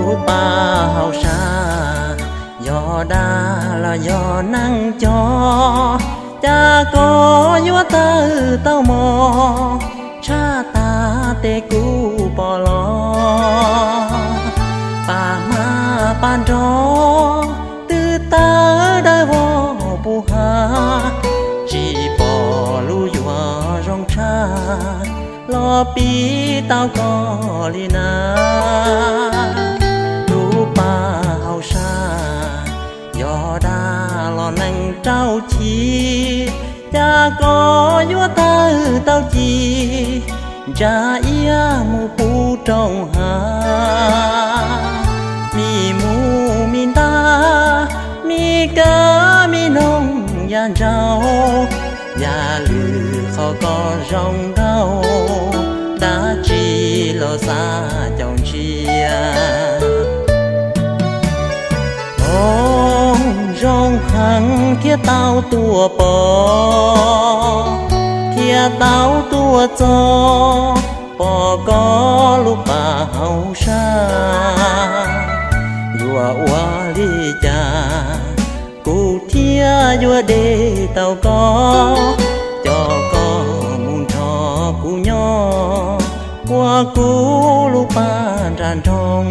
Lub pas hauv sab, yog dab los yog neeg cog, cas koj yuav tawg tau mos, tshaj tag tes kuv pom los. Pas hmab pas nrog, twb tawg dawb vog puv hav, tsis pom lub yuav zoo tshaj, los pib tau koj li na. Lub pas hauv sab, yog dab los neeg rau chim, cas koj yuav tawg tau ci, ntsa iab mus puv roob hav. Mi mus mi ntag, mi kav mi noog ya ntsaub, yam lwm qhov koj zoo nraug, dab tsi los xav caum ntsia. Hoob zoo heev thiaj tau tuaj pom, thiaj tau tuaj txog, pom koj lub pas hauv sab. Yuav ua li cas kuv thiaj yuav de tau koj, coj koj mus nrog kuv nyob, ua kuv lub pas nram nroog.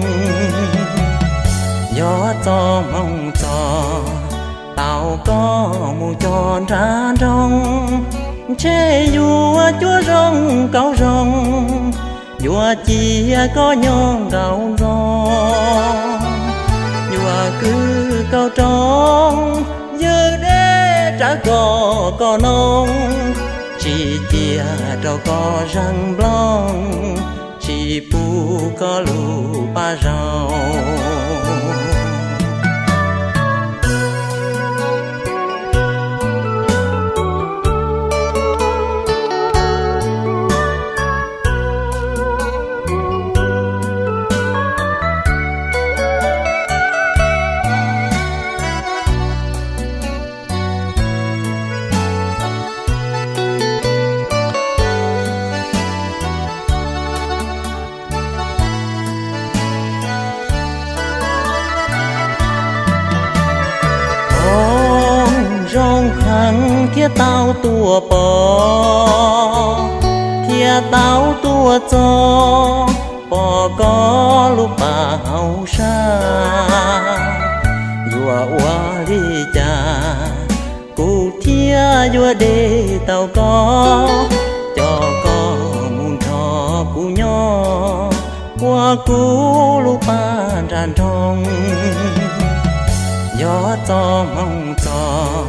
Yog txoj hmoo txog, tau koj mus cov nram nroog, ntshe yuav cuab zoo kauv zoo, yuav cia koj nyob nkaus ntxov. Yuav kwv kauv roob, ywj deb rawv kom koj noog, tsis cia rau koj zeeg nplooj, tsis pub koj lub paj zaub. Hoob zoo heev thiaj tau tuaj pom, thiaj tau tuaj txog, pom koj lub pas hauv sab. Yuav ua li cas kuv thiaj yuav de tau koj, coj koj mus nrog kuv nyob, ua kuv lub paj nram nroog. Yog txoj hmoo txog,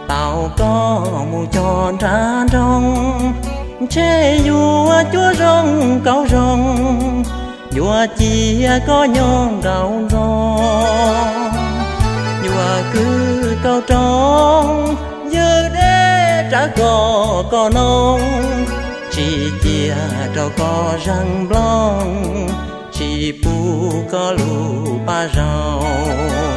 tau koj mus cov nram nroog, ntshe yuav cuab zoo kauv zoo, yuav cia koj nyob nkaus ntxov. Yuav kwv kauv roob, ywj deb rawv kom koj noog, tsis cia rau koj zeeg nplooj, tsis pub koj lub paj zaub.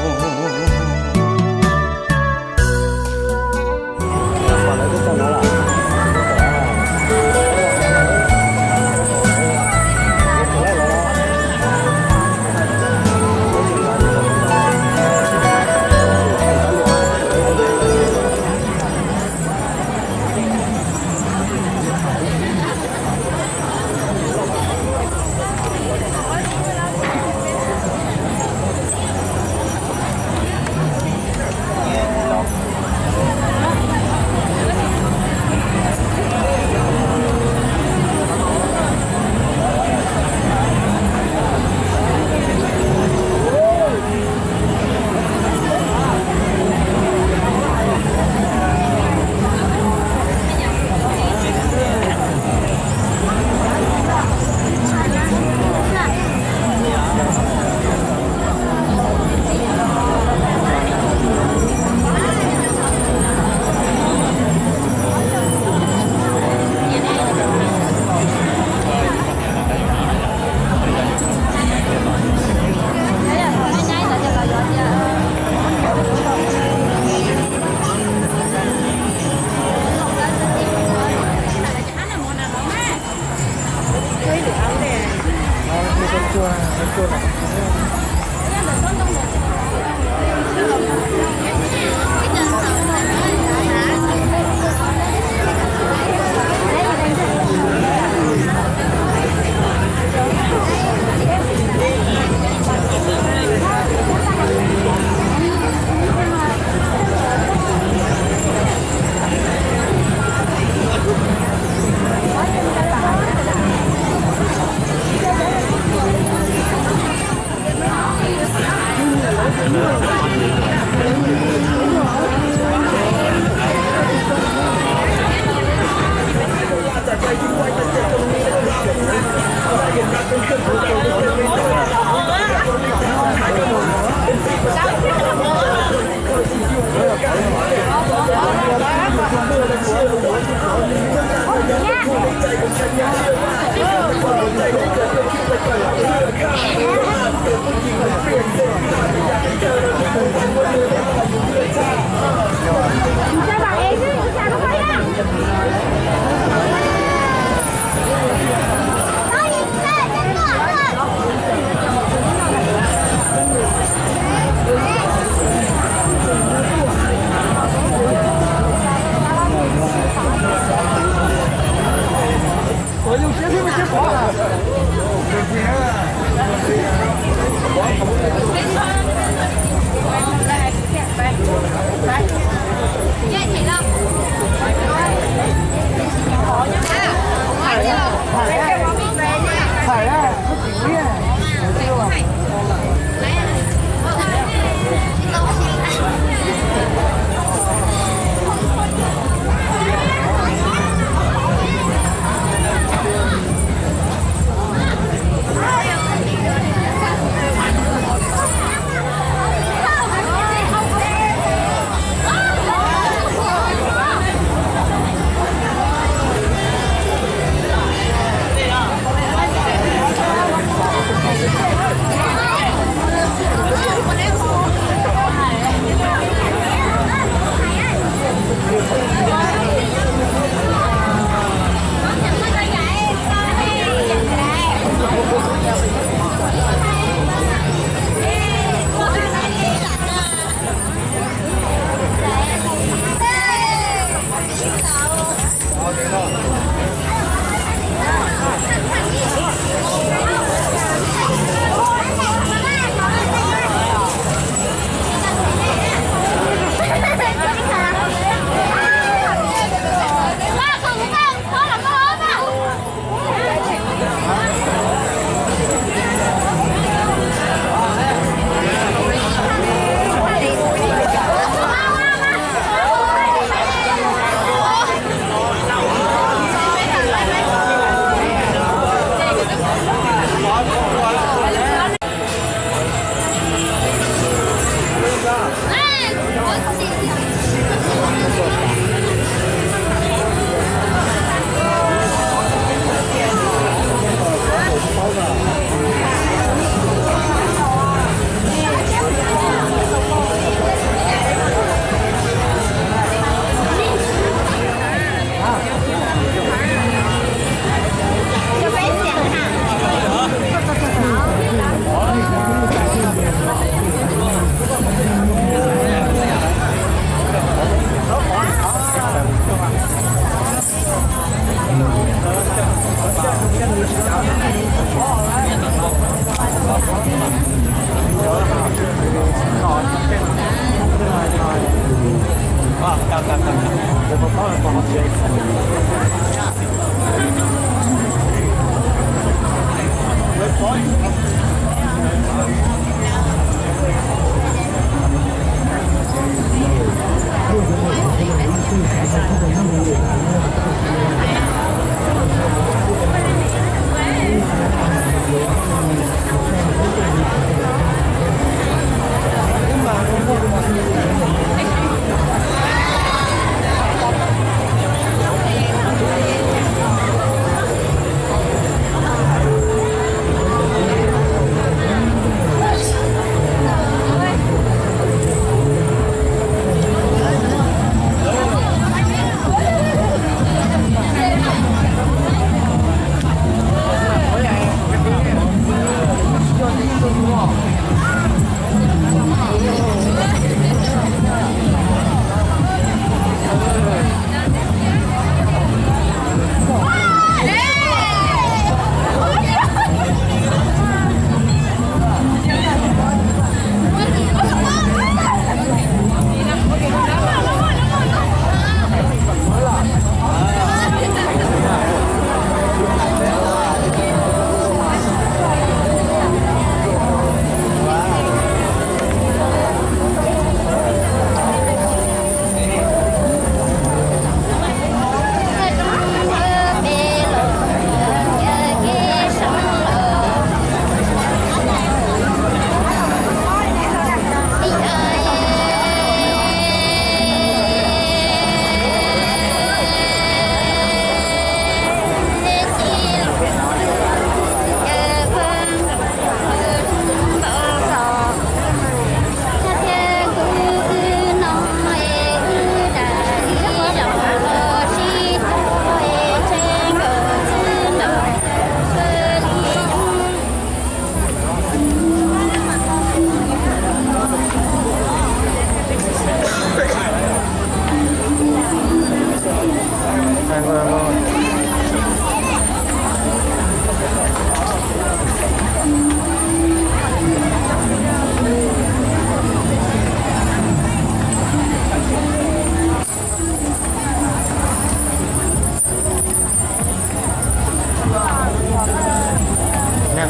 Neb,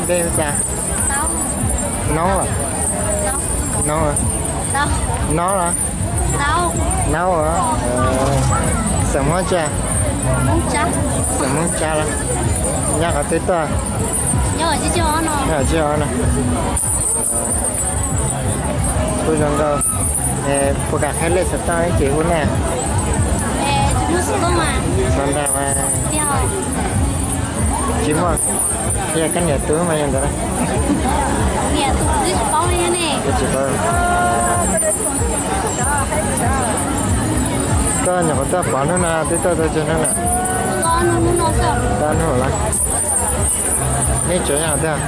neb hu cas? Noob, Noob, Noob los? Naub, xeem Hmoob tsi? Xeem Hmoob Tsab los? Nyob qhov twg tuaj? Nyob qhov tsis o no. Kuj zoo nkauj. Puas kam qhia lej xov tooj ib chim hu nej? Tsis muaj. Yog koj niam tub mas yog ntawd. Tsis paub. Koj nyuam qhuav tuaj pom hnub no twb tuaj tau tsawg hnub lawm? Ob hnub lawm. Neb tsev nyob twg?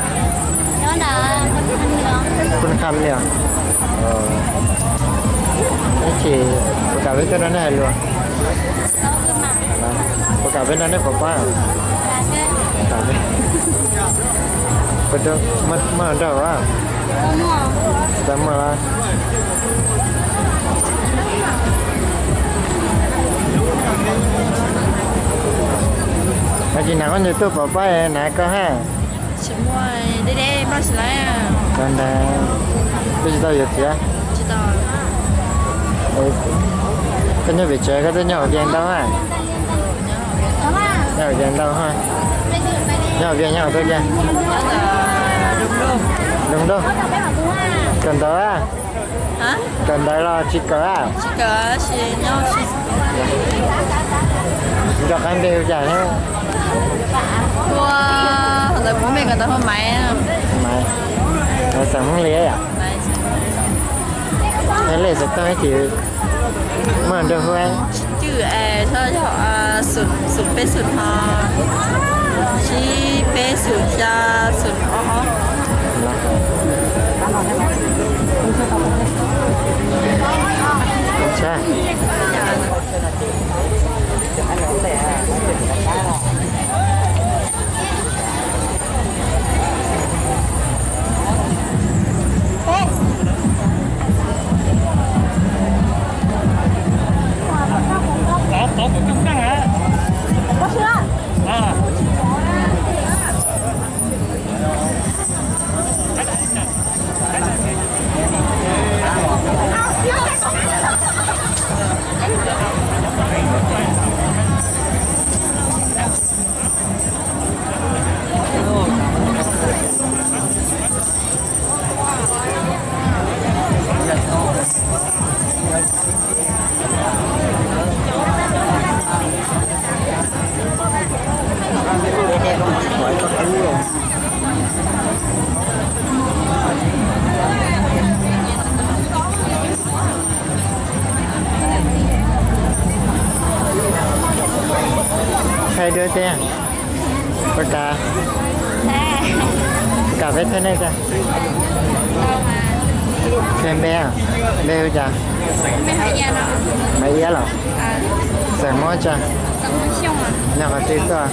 Pun Kham li os. Ib chim puas kam peb tuaj nrog nej hais lus? Puas kam peb nrog nej quav pob? Muaj hluas nraug los? Tsis tau muaj los? Tsis hnav koj ntsej tuaj pov pob hnav koj hab. Tsis muaj, deb deb nplaj tsis lawv. Ntawd twb tsis tau yuav txiv. Koj nyob pem tsev koj twb nyob hauv ke ntau hab. Nyob hauv ke ntau hab. Nyob hauv ke nyob hauv tuaj kiag. Loo ntuj. Kawm ntawv a? Kawm ntawv los tsis kawm a? Nco qab npe hu cas thiab? Maiv, xeem Hmoob Liab yom. Lej xov tooj ib chim muaj nrog hu. Tsib peb xum no, tsib peb xum xya xum ob. Hais dua tiag. Puas kam, puas kam peb thaj nej tiag? Qhia npe, npe hu cas? Maiv Iab los? Xeem Muab tso. Nyob qhov twg tuaj?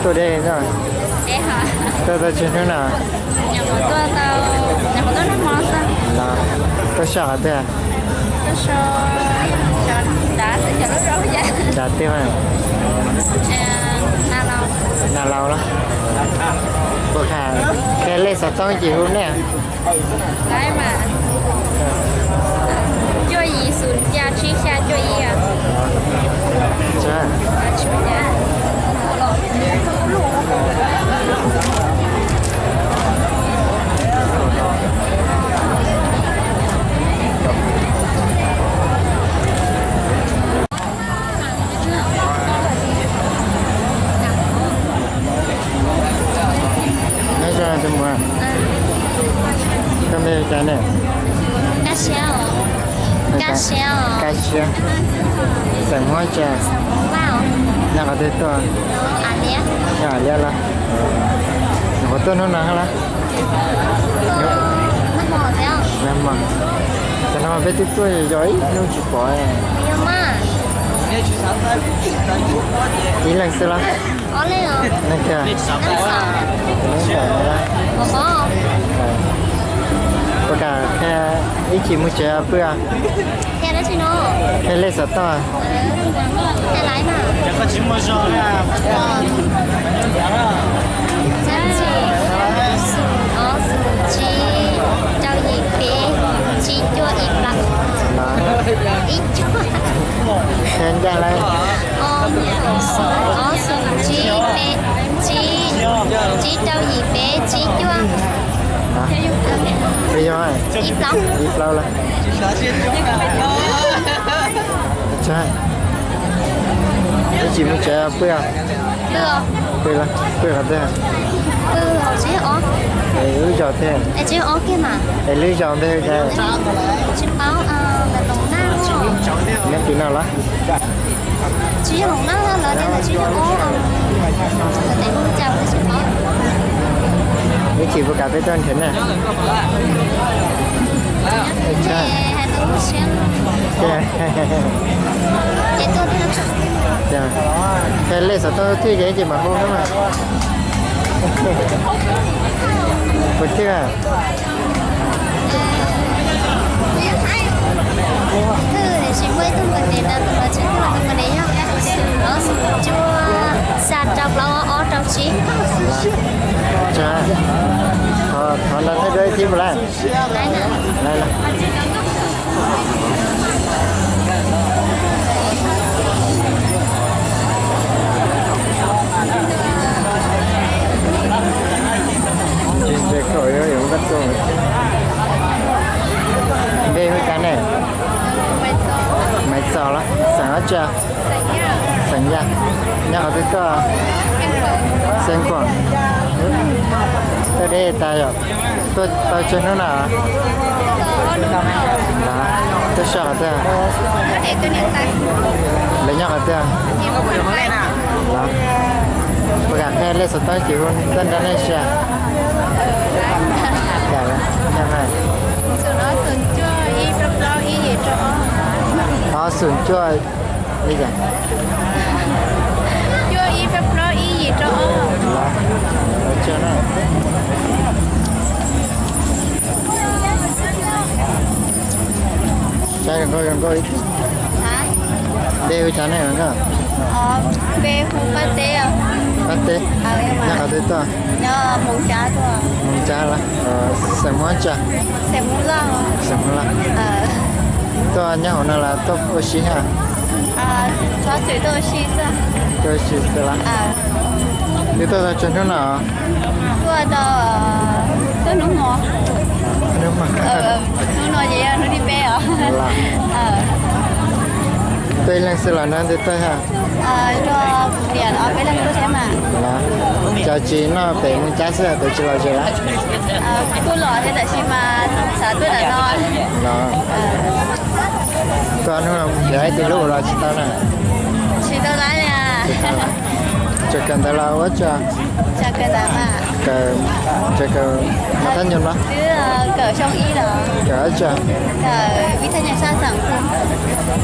Tuaj deb tuaj. Tuaj tau tsis hnub no? Los, tuaj soj qhov twg? Nram twg mas? Nag Laus los? Puas kam qhia lej xov tooj ces hu nej? Cuaj yim xoom xya tsib xya cuaj ib. Nyob zoo tus muam, koj npe hu cas ne? Kab Siab. Kab Siab. Xeem Hmoob tso. Nyob qhov twg tuaj? Nyob Liab los? Nyuam qhuav tuaj hnub no los? Nag hmo, cov no peb twb tuaj yog ib hnub tsis pom. Ib leeg xwb los? Leej twg? Puas kam qhia ib chim mus tsev pw? Qhia lej xov tooj. Ob xoom tsib rau yim peb tsib cuaj ib plaub. Qhia ncaj lawm. Ob xoom tsib peb tsib, tsib rau yim peb tsib cuaj. Ib plaub, ib plaub lawm. Ib chim mus tsev pw. Pw los? Pw qhov twg? Es lub zos twg? Es lub zos npe hu cas? Nyob tim no los? Tsis yog hloov na, lawv tias lawv tsis yog ob, lawv tias hu cas kuv tsis paub. Ib chim puas kam peb tuaj nrhiav nej? Ces tuaj thiab. Ces lej xov tooj twg ces ib chim mam hu na mas. Puas twg? Twb tiam sis muaj ib tug npe tias tus no tsis yog, tus npe yog ob xoom cuaj, xya rau plaub ob rau tsib. Thov nrog nej dua ib thib puas lawm? Npe hu cas ne? Maiv Txos los? Xeem dab tsi? Xeem Yaj. Nyob qhov twg tuaj? Xeev Khuam. Tuaj deb tas yom? Tuaj tau tsawg hnub no? Tuaj soj qhov twg? Lawv nyob qhov twg? Los, puas kam qhia lej xov tooj ces hu tuaj nrog nej sia. Ob xoom cuaj, li cas? Npe hu cas ne? Npe hu Paj Teb. Paj Teb. Nyob qhov twg tuaj? Moos Cab los? Xeem Muab tso. Xeem Muab Laj. Tuaj nyob hauv no los tuaj ua si hab? Tuaj ua si xwb los? Twb tuaj tau tsawg hnub no? Tuaj tau hnub no, hnub no ces yog hnub thib peb os. Tuaj ib leeg xwb los nrog leej twg tuaj hab? Peb leeg tuaj thiab mas. Cov tsis noj pem Moos Cab xwb, pem tsis los ze lawm? Kuj los thiab tab sis mas xav tuaj ntawm no. Tuaj hnub no yog ib tug lub los tsis tau na? Tsis tau lawm li. Tseem kawm ntawv los ua tsi? Kawm, tseem kawm mos thab nyum los? Kawm dab tsi?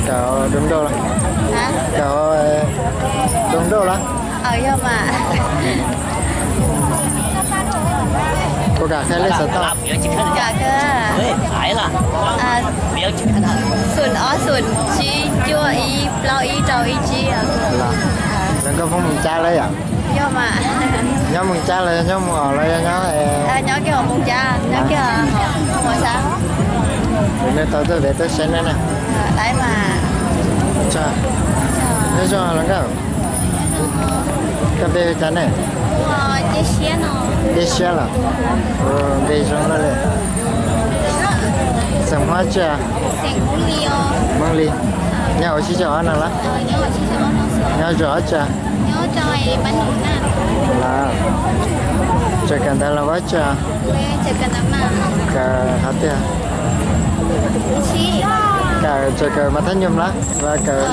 Kawm du nrauj los? Kawm du nrauj los? Kuv kam qhia lej xov tooj. Xoom ob xoom tsib cuaj ib plaub ib rau ib tsib. Los nkauj Hmoob Moos Cab lawm yom? Nyob Moos Cab los yog nyob Moos Os los yog nyob? Nyob kiag Moos Cab, nyob kiag Moos Xab. Kuv nws tau tuaj pem tuaj saib nej na. Nyob zoo los nkauj. Koj npe hu cas ne? Cej Siab los? Npe zoo lawm li. Xeem Hmoob tsi? Hmoob Lis. Nyob hauv Sib Zog ob no los? Nyob zos ob tsi? Los, tseem kawm ntawv los ua tsi? Kawm qhov twg? Kawm, tseem kawm mos thab nyum los? Los kawm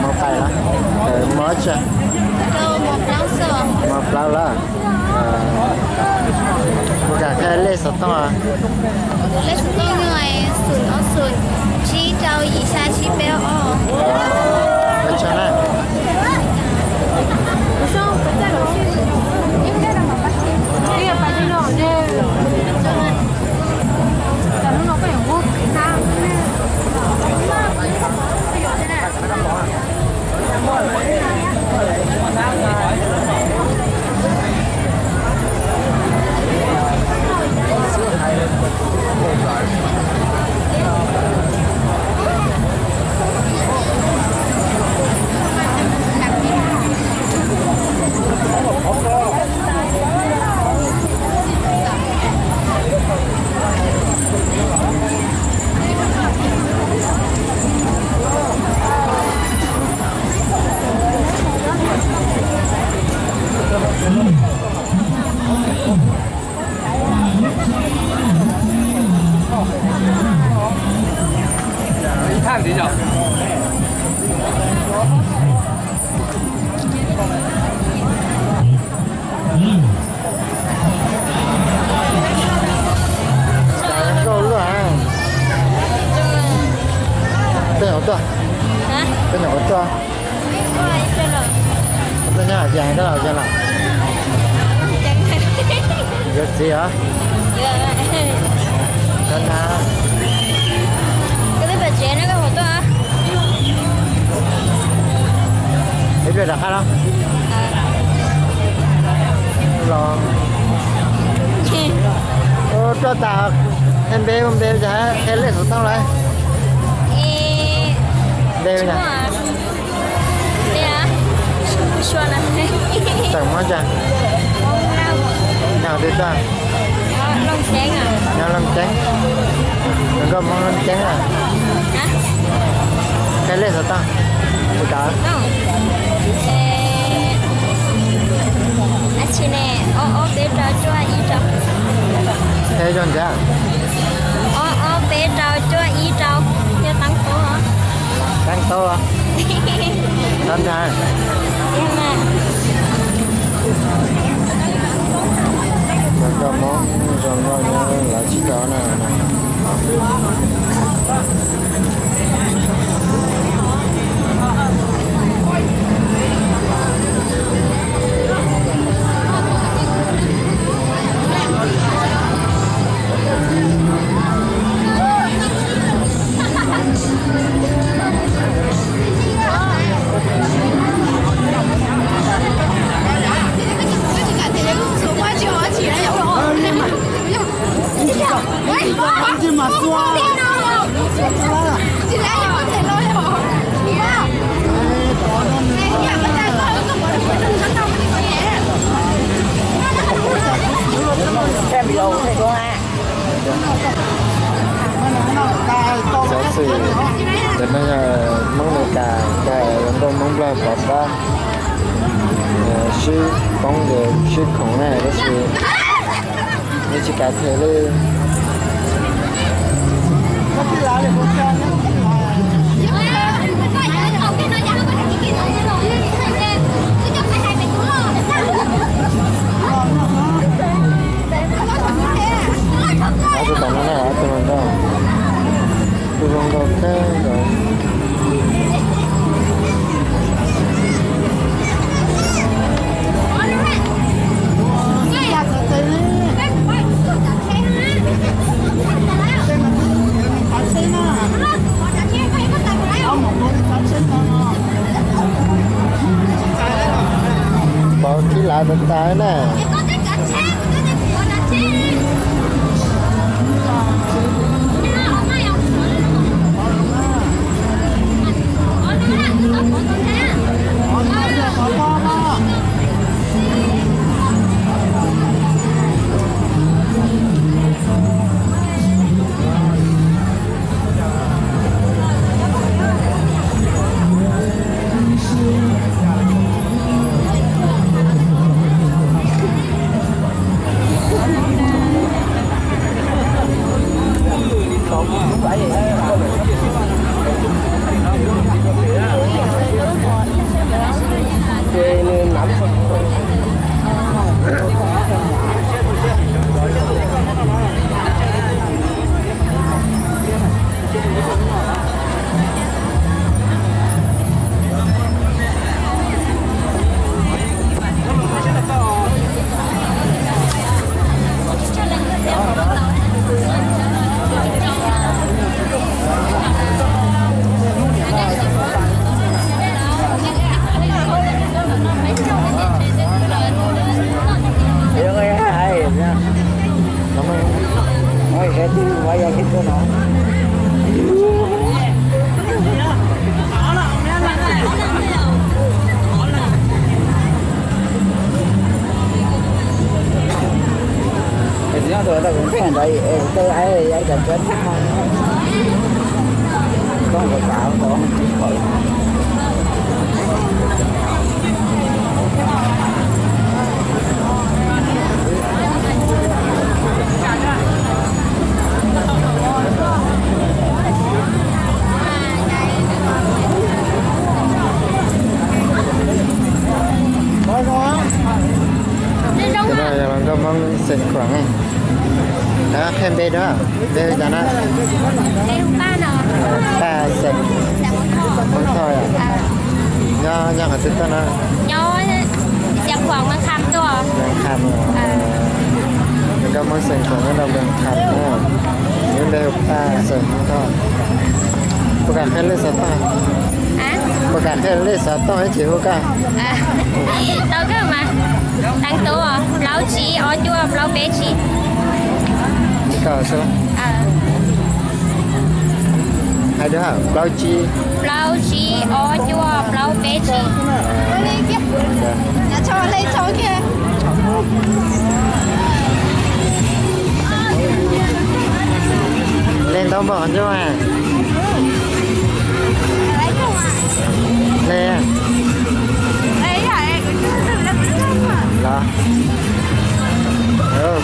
mos pais los? Kawm mos tsi? Mos plaub los? Kuv kam qhia lej xov tooj. Lej xov tooj yog xoom ob xoom tsib rau yim xya tsib peb ob. Ua tsaug na. Nkauj luaj. Tej nyuam qhuav tuaj? Tej nyuam qhuav tuaj? Tuaj nyob hauv Vias, tuaj hauv Vias los? Yuav txiv os? Sawv ntag. Ib pliag rov qab los. Los, tuaj tas, qhia npe, npe cas qhia lej xov tooj lawm? Npe cas? Xeem Hmoob tsi? Nyob twg tuaj? Nyob Looj Ceeb. Nkauj Hmoob Looj Ceeb a. Qhia lej xov tooj. Tsis tau. Qhia zoo ntxiv. Ob ob peb rau cuaj ib rau. Yog Teeb Taub. Teeb Taub. Tab ntag. Nkauj Hmoob zoo nkauj nyob lawv tsis tau na. Xov xwm ntawm no yog Hmoob Amelikas nkag hluas nkauj Hmoob Nplog pov pab, sib poob ces sib khoom na, tab sis nws tsis kam them li. Tus tas na. Tus no yog hluas nkauj Hmoob xeem Khuam. Qhia npe dua, npe hu cas na? Paj xeem Hmoob Thoj. Nyob, nyob qhov twg tuaj no? Nyob Xeev Khuam, Npab Kham tuaj. Npab Kham. Hluas nkauj Hmoob xeem Khuam nyob rau Npab Kham na. Nws npe hu Paj xeem Hmoob Thoj. Puas kam qhia lej xov tooj? Puas kam qhia lej xov tooj ib chim hu koj? Tau kawg mas. Teev tus plaub tsib ob cuaj plaub peb tsib. Hais dua, plaub tsib. Plaub tsib ob cuaj plaub peb tsib. Leej ntau npaum ncua. Leej. Los.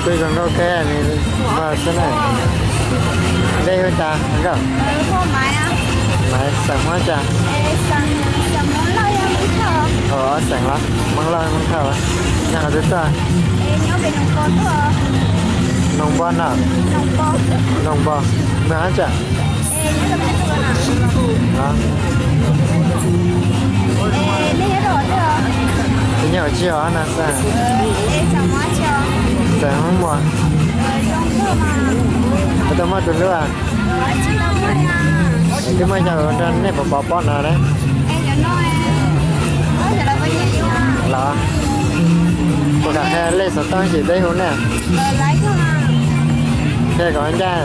Kuj zoo nkauj kawg, nws npog xwb na. Leej hu cas nkauj? Maiv, xeem Hmoob cas? Ob xeem los, Hmoob Lauj Hmoob Thoj. Nyob qhov twg tuaj? Noos Npov no. Noos Npov, mus ab tsa. Tus nyuag tsis hov no xwb. Txawm Hmoob Muas. Puas tau muaj tus hlub? Twb muaj yog nrog nej pov pov pob no ne. Los, puas kam qhia lej xov tooj ib chim peb hu nej? Qhia kom ncaj.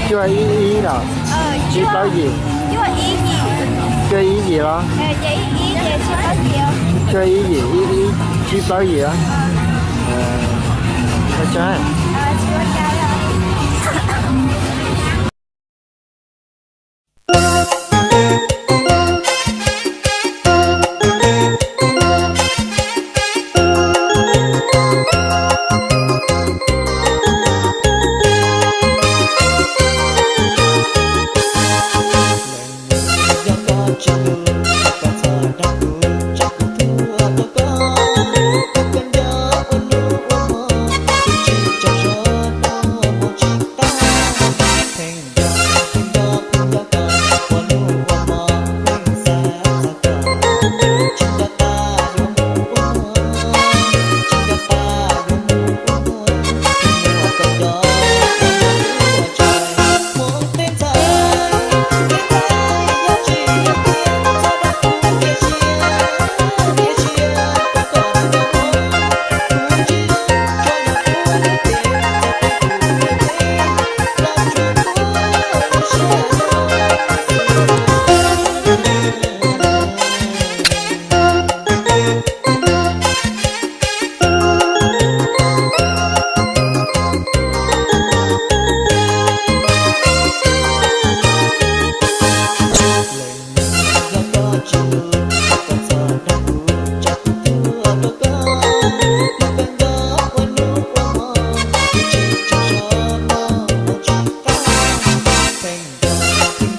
Cuaj ib ib los? Tsib plaub yim. Cuaj ib yim los? Cuaj ib yim ib ib tsib plaub yim os. Ua tsaug. Ces